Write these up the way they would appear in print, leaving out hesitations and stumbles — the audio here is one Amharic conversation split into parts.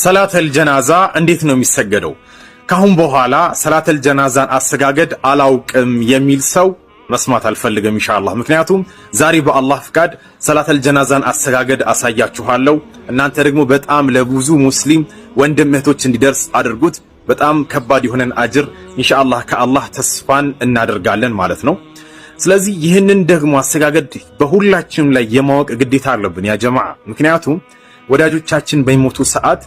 ሰላተል ጀናዛ እንዴት ነው የሚሰገደው? ካሁን በኋላ ሰላተል ጀናዛን አሰጋገድ አላውቅም የሚል ሰው መስማት አልፈልግም ኢንሻአላህ። ምክንያቱም ዛሬ በአላህ ፍቃድ ሰላተል ጀናዛን አሰጋገድ አሳያችኋለሁ። እናንተ ደግሞ በጣም ለብዙ ሙስሊም ወንድም እህቶች እንዲደርስ አድርጉት። በጣም ከባድ የሆነን አጅር ኢንሻአላህ ከአላህ ተስፋን እናደርጋለን ማለት ነው። ስለዚህ ይህንን ደግሞ አሰጋገድ በሁላችንም ላይ የማወቅ ግዴታ አለብን ያ ጀማዓ። ምክንያቱም ወዳጆቻችን በሚሞቱ ሰዓት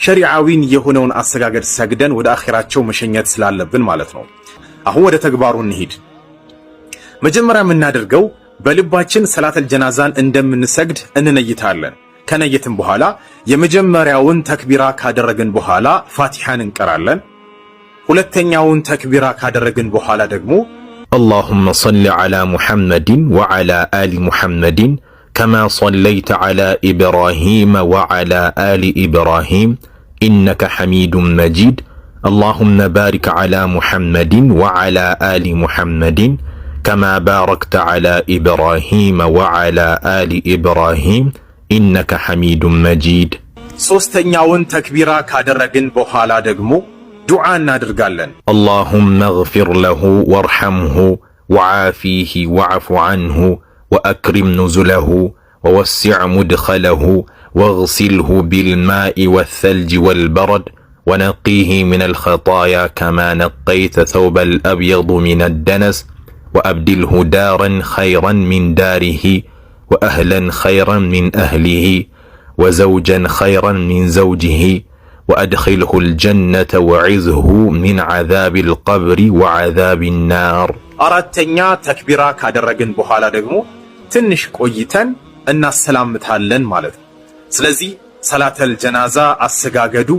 ሸሪዓዊን የሆነውን አሰጋገድ ሰግደን ወደ አኼራቸው መሸኘት ስላለብን ማለት ነው። አሁን ወደ ተግባሩ እንሂድ። መጀመሪያ የምናደርገው በልባችን ሰላተል ጀናዛን እንደምንሰግድ እንነይታለን። ከነየትም በኋላ የመጀመሪያውን ተክቢራ ካደረግን በኋላ ፋቲሃን እንቀራለን። ሁለተኛውን ተክቢራ ካደረግን በኋላ ደግሞ اللهم صل على محمد وعلى آل محمد كما صليت على إبراهيم وعلى آل إبراهيم إنك حميد مجيد، اللهم بارك على محمد وعلى آل محمد كما باركت على إبراهيم وعلى آل إبراهيم إنك حميد مجيد። ሶስተኛውን ተክቢራ ካደረግን በኋላ ደግሞ ዱዓ እናደርጋለን። اللهم اغفر له وارحمه وعافه واعف عنه وأكرم نزله ووسع مدخله واغسله بالماء والثلج والبرد ونقه من الخطايا كما نقيت الثوب الأبيض من الدنس، وأبدله دارا خيرا من داره وأهلا خيرا من أهله وزوجا خيرا من زوجه، وأدخله الجنة وأعذه من عذاب القبر وعذاب النار። አራተኛ ተክቢራ ካደረግን በኋላ ደግሞ ትንሽ ቆይተን እናሰላምታለን ማለት ነው። ስለዚህ ሰላተል ጀናዛ አሰጋገዱ